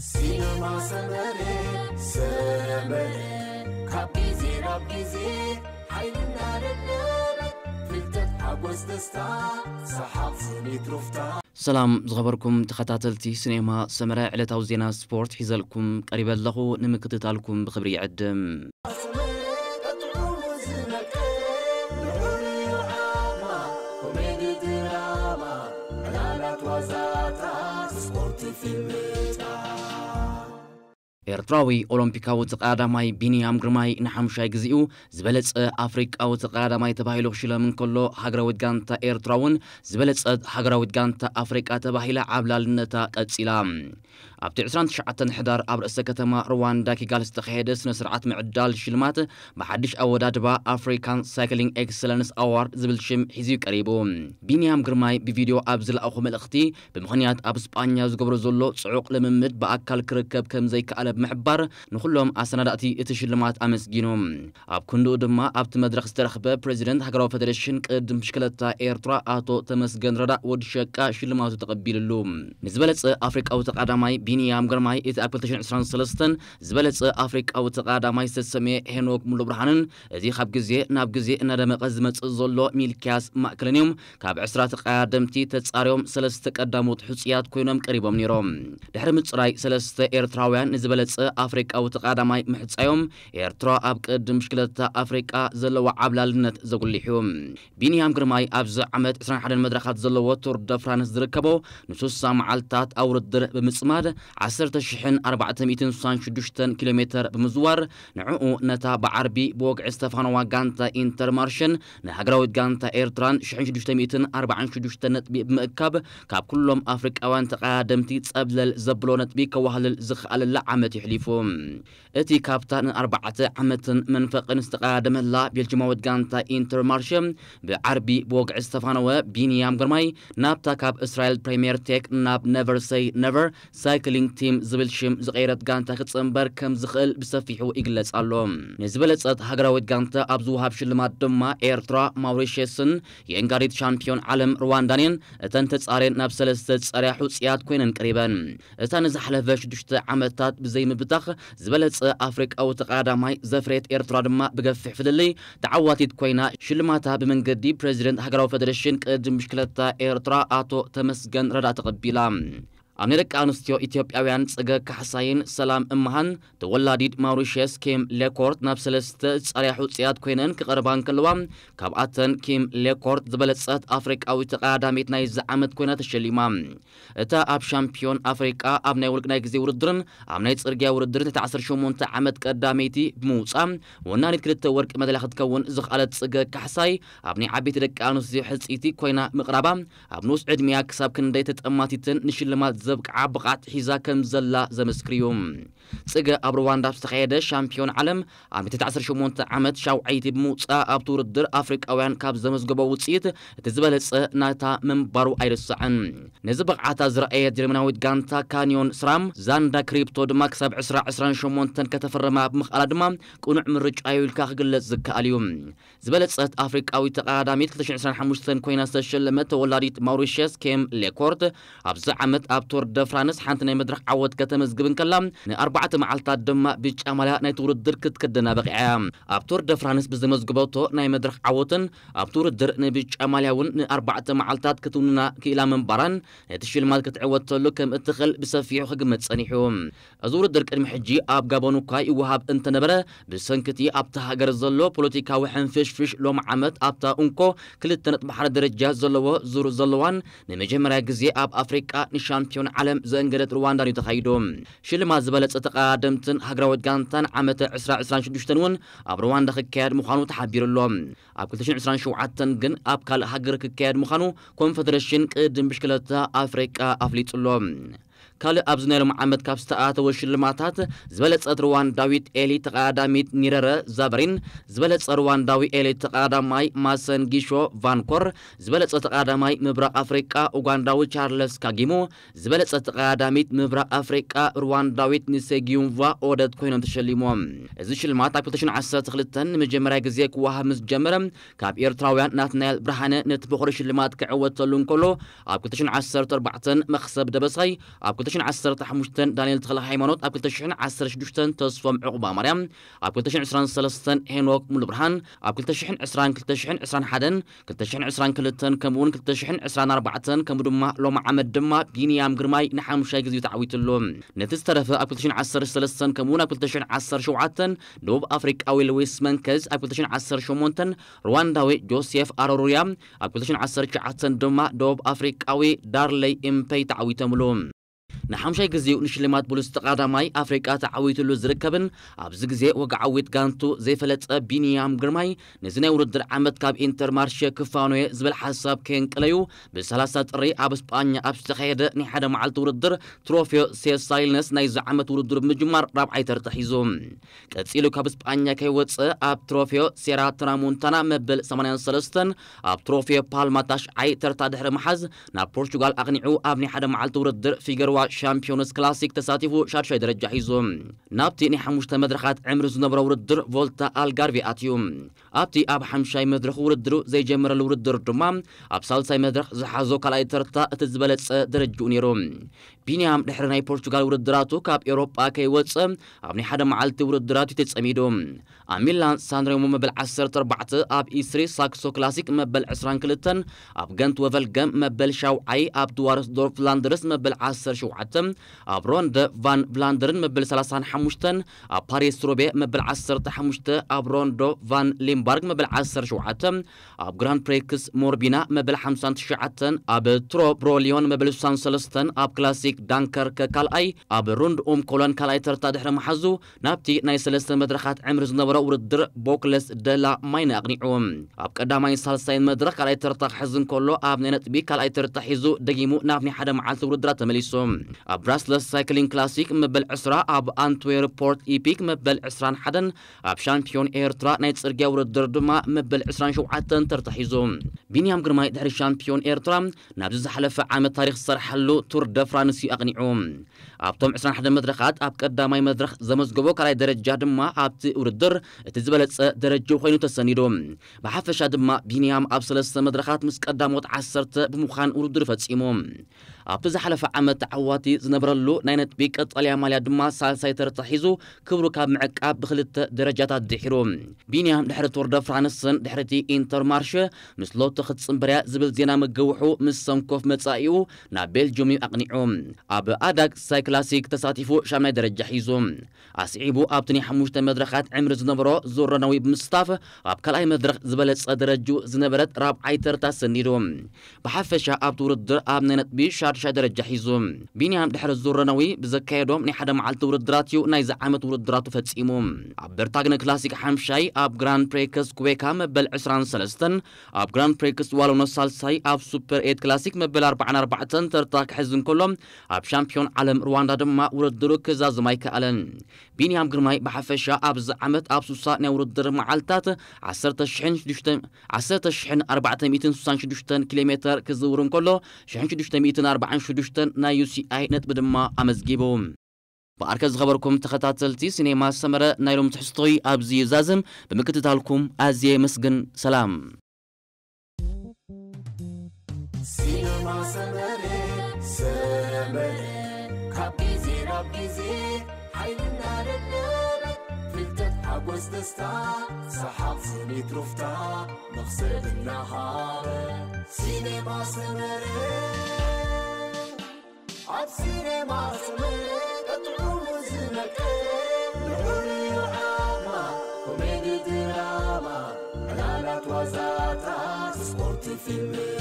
ሲነማ ሰመረ፣ ሰመረ፣ ካብ ግዜ ናብ ግዜ ሓይልና ደደበ፣ ፍልጠት፣ ሓጎስ፣ ደስታ፣ ሰሓቕ፣ ስኒት፣ ሩፍታ። ሰላም ዝኸበርኩም ተኸታተልቲ ሲኔማ ሰመረ፣ ዕለታዊ ዜና ስፖርት ሒዘልኩም ቀሪበ ኣለኹ። ንምክትታልኩም ብኽብሪ ይዕድም። ኤርትራዊ ኦሎምፒካዊ ተቐዳዳማይ ቢንያም ግርማይ ንሓሙሻይ ግዜኡ ዝበለጸ ኣፍሪቃዊ ተቐዳዳማይ ተባሂሉ ክሽለም እንከሎ፣ ሃገራዊት ጋንታ ኤርትራ እውን ዝበለጸት ሃገራዊት ጋንታ ኣፍሪቃ ተባሂላ ዓብላልነታ ቀጺላ። ኣብቲ ዕስራን ትሽዓተን ሕዳር ኣብ ርእሰ ከተማ ሩዋንዳ ኪጋሊ ዝተኻየደ ስነ ስርዓት ምዕዳል ሽልማት ብሓድሽ ኣወዳድባ ኣፍሪካን ሳይክሊንግ ኤክሰለንስ ኣዋርድ ዝብል ሽም ሒዙ ቀሪቡ። ቢንያም ግርማይ ብቪድዮ ኣብ ዝለኣኾ መልእኽቲ፣ ብምኽንያት ኣብ ስጳኛ ዝገብሮ ዘሎ ጽዑቕ ልምምድ ብኣካል ክርከብ ከም ዘይከኣለ ብምሕባር፣ ንኹሎም ኣሰናዳእቲ እቲ ሽልማት ኣመስጊኑ። ኣብ ክንድኡ ድማ ኣብቲ መድረኽ ዝተረኽበ ፕሬዚደንት ሃገራዊ ፌደሬሽን ቅድም ብሽክለታ ኤርትራ ኣቶ ተመስገን ረዳእ ወዲ ሸቃ ሽልማቱ ተቐቢልሉ። ንዝበለጸ ኣፍሪቃዊ ተቐዳማይ ቢንያም ግርማይ፣ እቲ ኣብ ክልተ ሽሕን ዕስራን ሰለስተን ዝበለጸ ኣፍሪቃዊ ተቐዳማይ ዝተሰምየ ሄኖክ ሙሉብርሃንን፣ እዚ ካብ ግዜ ናብ ግዜ እናደመቐ ዝመጽእ ዘሎ ሚልክያስ ማእከልን እዮም። ካብ ዕስራ ተቐዳደምቲ ተጻርዮም ሰለስተ ቀዳሞት ሕጹያት ኮይኖም ቀሪቦም ነይሮም። ድሕሪ ምጽራይ ሰለስተ ኤርትራውያን ንዝበለጸ ኣፍሪቃዊ ተቐዳማይ ምሕጻዮም፣ ኤርትራ ኣብ ቅድም ብሽክለታ ኣፍሪቃ ዘለዋ ዓብላልነት ዘጉልሕ እዩ። ቢንያም ግርማይ ኣብዚ ዓመት ዕስራን ሓደን መድረኻት ዘለዎ ቱር ደ ፍራንስ ዝርከቦ፣ ንሱሳ መዓልታት ኣብ ውድድር ብምጽማድ፣ ዓሰርተ ሽሕን ኣርባዕተ ሚእትን ስሳን ሽዱሽተን ኪሎ ሜተር ብምዝዋር፣ ንዕኡ ነታ ብዓርቢ ብወግዒ ዝተፋነዋ ጋንታ ኢንተርማርሸን ንሃገራዊት ጋንታ ኤርትራን ሽሕን ሽዱሽተ ሚእትን ኣርባዓን ሽዱሽተን ነጥቢ ብምእካብ፣ ካብ ኩሎም ኣፍሪቃውያን ተቐዳደምቲ ጸብለል ዘብሎ ነጥቢ ከዋህልል ዝኸኣለላ ዓመት የሕሊፉ። እቲ ካብታ ንኣርባዕተ ዓመትን መንፈቕን ዝተቐዳደመላ ቤልጅማዊት ጋንታ ኢንተርማርሸ ብዓርቢ ብወግዒ ዝተፋነወ ቢንያም ግርማይ፣ ናብታ ካብ እስራኤል ፕሪምየር ቴክ ናብ ነቨር ሰይ ነቨር ሳይክሊንግ ቲም ዝብል ሽም ዝቐየረት ጋንታ ክጽንበር ከም ዝኽእል ብሰፊሑ ይግለጽ ኣሎ። ንዝበለጸት ሃገራዊት ጋንታ ኣብ ዝወሃብ ሽልማት ድማ ኤርትራ፣ ማውሪሸስን የንጋሪት ሻምፒዮን ዓለም ሩዋንዳን እየን። እተን ተጻርየን ናብ ሰለስተ ዝጸርያ ሕጹያት ኮይነን ቀሪበን። እታ ንዝሓለፈ ሽዱሽተ ዓመታት ብዘይምብታኽ ዝበለጸ ኣፍሪቃዊ ተቐዳዳማይ ዘፍረየት ኤርትራ ድማ ብገፊሕ ፍልልይ ተዓዋቲት ኮይና፣ ሽልማታ ብመንገዲ ፕሬዚደንት ሃገራዊ ፌደሬሽን ቅድም ብሽክለታ ኤርትራ ኣቶ ተመስገን ረዳ ተቐቢላ። ኣብ ናይ ደቂ ኣንስትዮ ኢትዮጵያውያን ጽገ ካሕሳይን ሰላም እምሃን፣ ተወላዲት ማውሪሸስ ኬም ሌኮርት ናብ ሰለስተ ዝጸርያ ሕጹያት ኮይነን ክቐርባ እንከለዋ፣ ካብኣተን ኪም ሌኮርት ዝበለጸት ኣፍሪቃዊት ተቐዳዳሚት ናይዚ ዓመት ኮይና ተሸሊማ። እታ ኣብ ሻምፒዮን ኣፍሪቃ ኣብ ናይ ውልቅ ናይ ግዜ ውድድርን ኣብ ናይ ጽርግያ ውድድርን ትሕቲ ዓሰርተ ሸሞንተ ዓመት ቀዳመይቲ ብምውጻ፣ ወናኒት ክልተ ወርቂ መዳልያ ክትከውን ዝኸኣለት ጽገ ካሕሳይ፣ ኣብ ናይ ዓበይቲ ደቂ ኣንስትዮ ሕጽይቲ ኮይና ምቕራባ፣ ኣብ ንኡስ ዕድሚኣ ክሳብ ክንደይ ተጠማቲትን ንሽልማት ዘብቅዓ ብቕዓት ሒዛ ከም ዘላ ዘመስክር እዩ። ጽገ ኣብ ሩዋንዳ ኣብ ዝተኻየደ ሻምፒዮን ዓለም ኣብ ናይ ትሕቲ ዓሰርተ ሸሞንተ ዓመት ሻውዓይቲ ብምውጻእ፣ ኣብቲ ውድድር ኣፍሪቃውያን ካብ ዘመዝገቦ ውጽኢት እቲ ዝበለጸ ናታ ምንባሩ ኣይርሳዕን። ነዚ ብቕዓታ ዝረኣየት ጀርመናዊት ጋንታ ካንዮን ስራም፣ ዛንዳ ክሪፕቶ ድማ ክሳብ ዕስራ ዕስራን ሸሞንተን ከተፈርማ ብምኽኣላ ድማ ቅኑዕ ምርጫ እዩ ኢልካ ክግለጽ ዝከኣል እዩ። ዝበለጸት ኣፍሪቃዊት ተቐዳዳሚት ክልተ ሽሕን ዕስራን ሓሙሽተን ኮይና ዝተሸለመት ተወላዲት ማውሪሸስ ኬም ሌኮርት፣ ኣብዚ ዓመት ኣብ ቱር ደ ፍራንስ ሓንቲ ናይ መድረኽ ዓወት ከተመዝግብ እንከላ፣ ንኣርባዕተ መዓልታት ድማ ብጫ ማልያ ናይቲ ውድድር ክትክደና በቒዓ እያ። ኣብ ቱር ደ ፍራንስ ብዘመዝግበቶ ናይ መድረኽ ዓወትን ኣብቲ ውድድር ንብጫ ማልያ እውን ንኣርባዕተ መዓልታት ክትውንና ክኢላ ምንባራን፣ ነቲ ሽልማት ክትዕወተሉ ከም እትኽእል ብሰፊሑ ክግመት ጸኒሑ። እዚ ውድድር ቅድሚ ሕጂ ኣብ ጋቦን እኳ ይወሃብ እንተነበረ፣ ብሰንኪ እቲ ኣብታ ሃገር ዘሎ ፖለቲካዊ ሕንፍሽፍሽ፣ ሎሚ ዓመት ኣብታ እንኮ ክልተ ነጥቢ ሓደ ደረጃ ዘለዎ ዙር ዘለዋን ንመጀመርያ ግዜ ኣብ ኣፍሪቃ ንሻምፒዮን ዓለም ዘእንገደት ሩዋንዳን እዩ ተኻይዱ። ሽልማት ዝበለጸ ተቐዳደምትን ሃገራዊት ጋንታን ዓመተ ዕስራ ዕስራን ሽዱሽተን እውን ኣብ ሩዋንዳ ክካየድ ምዃኑ ተሓቢሩ ኣሎ። ኣብ ክልተ ሽሕን ዕስራን ሸውዓተን ግን ኣብ ካልእ ሃገር ክካየድ ምዃኑ ኮንፈደሬሽን ቅድም ብሽክለታ ኣፍሪቃ ኣፍሊጡ ኣሎ። ካልእ ኣብዚ ናይ ሎሚ ዓመት ካብ ዝተኣተወ ሽልማታት፣ ዝበለጸት ሩዋንዳዊት ኤሊት ተቐዳዳሚት ኒረረ ዛበሪን፣ ዝበለጸ ሩዋንዳዊ ኤሊት ተቐዳዳማይ ማሰን ጊሾ ቫንኮር፣ ዝበለጸ ተቐዳዳማይ ምብራቕ ኣፍሪቃ ኡጋንዳዊ ቻርለስ ካጊሙ፣ ዝበለጸ ተቐዳዳሚት ምብራቕ ኣፍሪቃ ሩዋንዳዊት ንሴጊዩምቫ ኦደት ኮይኖም ተሸሊሞም። እዚ ሽልማት ኣብ ክልተ ሽሕን ዓሰርተ ክልተን ንመጀመርያ ግዜ ክወሃብ ምስ ጀመረ፣ ካብ ኤርትራውያን ናትናኤል ብርሃነ ነቲ በኹሪ ሽልማት ክዕወተሉ እንከሎ፣ ኣብ ክልተ ሽሕን ዓሰርተ ኣርባዕተን መኽሰብ ደበሳይ፣ ኣብ ክልተ ሽሕን ዓሰርተ ሓሙሽተን ዳንኤል ተኽለ ሃይማኖት፣ ኣብ ክልተ ሽሕን ዓሰርተ ሽዱሽተን ተስፎም ዕቑባ ማርያም፣ ኣብ ክልተ ሽሕን ዕስራን ሰለስተን ሄኖክ ሙሉብርሃን፣ ኣብ ክልተ ሽሕን ዕስራን ክልተ ሽሕን ዕስራን ሓደን ክልተ ሽሕን ዕስራን ክልተን ከምኡ እውን ክልተ ሽሕን ዕስራን ኣርባዕተን ከምኡ ድማ ሎም ዓመት ድማ ቢንያም ግርማይ ንሓሙሻይ ግዜ ተዓዊትሉ። ነቲ ዝተረፈ ኣብ ክልተ ሽሕን ዓሰርተ ሰለስተን ከምኡ እውን ኣብ ክልተ ሽሕን ዓሰርተ ሸውዓተን ደቡብ ኣፍሪቃዊ ሉዊስ መንከዝ፣ ኣብ ክልተ ሽሕን ዓሰርተ ሸሞንተን ሩዋንዳዊ ጆሴፍ ኣሮሩያ፣ ኣብ ክልተ ሽሕን ዓሰርተ ትሽዓተን ድማ ደቡብ ኣፍሪቃዊ ዳርለይ ኢምፐይ ተዓዊተምሉ። ንሓምሻይ ግዜኡ ንሽልማት ብሉጽ ተቓዳማይ ኣፍሪቃ ተዓዊትሉ ዝርከብን ኣብዚ ግዜ ወግዓዊት ጋንቱ ዘይፈለጠ ቢንያም ግርማይ፣ ነዚ ናይ ውድድር ዓመት ካብ ኢንተርማርሼ ክፋኖየ ዝብል ሓሳብ ከየንቀለዩ፣ ብ30 ጥሪ ኣብ ስጳኛ ኣብ ዝተኻየደ ናይ ሓደ መዓልቲ ውድድር ትሮፊዮ ሴሳይልነስ ናይዚ ዓመት ውድድር ብምጅማር ራብዓይ ተርታ ሒዙ። ቀጺሉ ካብ ስጳኛ ከይወጸ ኣብ ትሮፊዮ ሴራ ትራሞንታና መበል ሰማንያን ሰለስተን ኣብ ትሮፊዮ ፓልማ ታሽዓይ ተርታ ድሕሪ ምሓዝ ናብ ፖርቹጋል ኣቕኒዑ ኣብ ናይ ሓደ መዓልቲ ውድድር ፊገርዋ ሻምፒዮንስ ክላሲክ ተሳቲፉ ሻድሻይ ደረጃ ሒዙ። ናብቲ ናይ ሓሙሽተ መድረኻት ዕምሪ ዝነበሮ ውድድር ቮልታ ኣልጋርቬ ኣትዩ። ኣብቲ ኣብ ሓምሻይ መድረኽ ውድድሩ ዘይጀመረሉ ውድድር ድማ ኣብ ሳልሳይ መድረኽ ዝሓዞ ካልኣይ ተርታ እቲ ዝበለጸ ደረጃኡ ነይሩ። ቢንያም ድሕሪ ናይ ፖርቹጋል ውድድራቱ ካብ ኤውሮጳ ከይወጸ ኣብ ናይ ሓደ መዓልቲ ውድድራቱ ተጸሚዱ። ኣብ ሚላን ሳንሬሞ መበል ዓሰርተ ኣርባዕተ፣ ኣብ ኢስትሪ ሳክሶ ክላሲክ መበል ዕስራን ክልተን፣ ኣብ ገንት ወቨልገም መበል ሻውዓይ፣ ኣብ ድዋርስዶርፍ ፍላንደርስ መበል ዓሰርተ ሸውዓተ፣ ኣብ ሮንደ ቫን ቭላንደርን መበል ሰላሳን ሓሙሽተን፣ ኣብ ፓሪስ ሩቤ መበል ዓሰርተ ሓሙሽተ፣ ኣብ ሮንዶ ቫን ሊምባርግ መበል ዓሰርተ ሸውዓተ፣ ኣብ ግራንድ ፕሬክስ ሞርቢና መበል ሓምሳን ትሽዓተን፣ ኣብ ትሮ ብሮሊዮን መበል ስሳን ሰለስተን፣ ኣብ ክላሲክ ዳንከርከ ካልኣይ፣ ኣብ ሩንድ ኡም ኮሎን ካልኣይ ተርታ ድሕሪ ምሓዙ ናብቲ ናይ ሰለስተ መድረኻት ዕምሪ ዝነበሮ ውድድር ቦክለስ ደላ ማይነ ኣቕኒዑ። ኣብ ቀዳማይን ሳልሳይን መድረኽ ካልኣይ ተርታ ክሕዝ እንከሎ፣ ኣብ ናይ ነጥቢ ካልኣይ ተርታ ሒዙ ደጊሙ ናብ ናይ ሓደ መዓልቲ ውድድራት ተመሊሱ። ኣብ ብራስለስ ሳይክሊንግ ክላሲክ መበል ዕስራ፣ ኣብ ኣንትዌርፕ ፖርት ኢፒክ መበል ዕስራን ሓደን፣ ኣብ ሻምፒዮን ኤርትራ ናይ ጽርግያ ውድድር ድማ መበል ዕስራን ሸውዓተን ተርታ ሒዙ። ቢንያም ግርማይ ድሕሪ ሻምፒዮን ኤርትራ ናብዚ ዝሓለፈ ዓመት ታሪኽ ዝሰርሓሉ ቱር ደ ፍራንስ እዩ ኣቕኒዑ። ኣብቶም ዕስራን ሓደን መድረኻት ኣብ ቀዳማይ መድረኽ ዘመዝገቦ ካልኣይ ደረጃ ድማ ኣብቲ ውድድር እቲ ዝበለጸ ደረጃ ኮይኑ ተሰኒዱ። ብሓፈሻ ድማ ቢንያም ኣብ ሰለስተ መድረኻት ምስ ቀዳሞት ዓሰርተ ብምዃን ውድድር ፈጺሙ። ኣብቲ ዝሓለፈ ዓመት ተዓዋቲ ዝነበረሉ ናይ ነጥቢ ቀጠልያ ማልያ ድማ ሳልሳይ ተርታ ሒዙ ክብሩ ካብ ምዕቃብ ብክልተ ደረጃታት ድሒሩ። ቢንያም ድሕሪ ቱር ደ ፍራንስን ድሕሪቲ ኢንተርማርሸ ምስ ሎቶ ክትጽንበርያ ዝብል ዜና መገውሑ ምስ ሰንኮፍ መጻኢኡ ናብ ቤልጅዩም እዩ ኣቕኒዑ። ኣብ ኣዳግ ሳይክላሲክ ተሳቲፉ ሻምናይ ደረጃ ሒዙ። ኣስዒቡ ኣብቲ ናይ ሓሙሽተ መድረኻት ዕምሪ ዝነበሮ ዙር ረነዊ ብምስታፍ ኣብ ካልኣይ መድረኽ ዝበለጸ ደረጅኡ ዝነበረት ራብዓይ ተርታ ሰኒዱ። ብሓፈሻ ኣብቲ ውድድር ኣብ ናይ ነጥቢ ሻድሻይ ደረጃ ሒዙ። ቢንያም ድሕሪ ዙር ረነዊ ብዘካየዶም ናይ ሓደ መዓልቲ ውድድራት እዩ ናይዚ ዓመት ውድድራቱ ፈጺሙ። ኣብ በርታግነ ክላሲክ ሓምሻይ፣ ኣብ ግራንድ ፕሬክስ ኩቤካ መበል ዕስራን ሰለስተን፣ ኣብ ግራንድ ፕሬክስ ዋሎኖስ ሳልሳይ፣ ኣብ ሱፐር ኤት ክላሲክ መበል ኣርባዓን ኣርባዕተን ተርታ ክሕዝ እንከሎ፣ ኣብ ሻምፒዮን ዓለም ሩዋንዳ ድማ ውድድሩ ክዛዝም ኣይከኣለን። ቢንያም ግርማይ ብሓፈሻ ኣብዚ ዓመት ኣብ ሱሳ ናይ ውድድር መዓልታት ዓሰርተ ሽሕን ሽዱሽተ ዓሰርተ ሽሕን ኣርባዕተ ሚእትን ስሳን ሽዱሽተን ኪሎ ሜተር ክዝውር እንከሎ፣ ሽሕን ሽዱሽተ ሚእትን ኣርባዓን ሽዱሽተን ናይ ዩሲኣይ ነጥቢ ድማ ኣመዝጊቡ። ብኣርከ ዝኸበርኩም ተኸታተልቲ ሲኔማ ሰመረ፣ ናይ ሎም ትሕዝቶይ ኣብዚ ይዛዝም። ብምክትታልኩም ኣዝየ የመስግን። ሰላም። ሲነማ ሰመረ ሰመረ ካብ ግዜ ናብ ግዜ ሓይልና ለመመ ፍልጠት ሓጎስ ደስታ ሰሓቕ ስኒት ሩፍታ መኽሰብ እናሃበ ሲነማ ሰመረ ኣብ ሲነማ ሰመረ ቀጥዑ ዝመቀ ንዑር ዓማ ኮሜዲ ድራማ ዕላላት ዋዛታት ስፖርት ፊልም